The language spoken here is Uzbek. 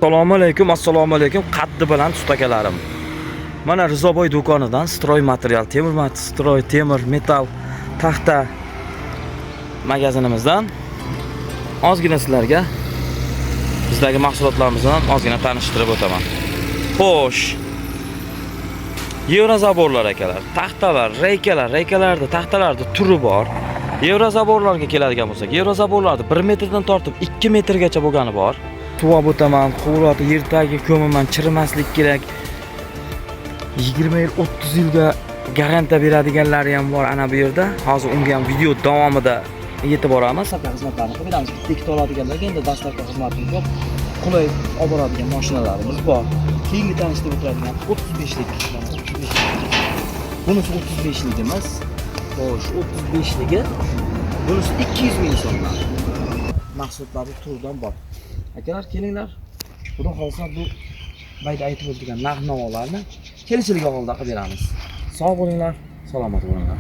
Assalomu alaykum, assalomu alaykum, qaddi baland ustakalarim. Mana Rizoboy do'konidan стройматериал, temir, строй, temir, metall, taxta magazinimizdan ozgina sizlarga bizdagi mahsulotlarimizni ozgina tanishtirib o'taman. Xo'sh. Еврозабор lar, akalar, taxtalar, reykalar, reykalarda, taxtalarda turi bor. Еврозабор larga keladigan bo'lsak, еврозабор larda 1 metrdan tortib 2 metrgacha bo'lgani bor. Tuvab o'taman, quvurati yer tagiga ko'maman, chirimaslik kerak. 20 yil, 30 yilga garantiya beradiganlari ham bor ana bu yerda. Hozir unga ham video davomida yetib boramiz. Доставка xizmatlarini qilib beramiz. Bitta ikkita oladiganlarga endi доставка xizmatimiz yo'q. Qulay olib boradigan mashinalarimiz bor. Keyingi tanishtirib o'tiradigan 35lik, mana 35. Bunisi 35lik emas. Xo'sh, 35ligi, bunisi 200 ming so'mdan. Mahsulotlari turidan bor. Akalar, kelinglar. Xudo xohlasa, bu bayda aytib o'tilgan narx navolarni kelishilgan holda qilib beramiz. Sog' bo'linglar, salomat bo'linglar.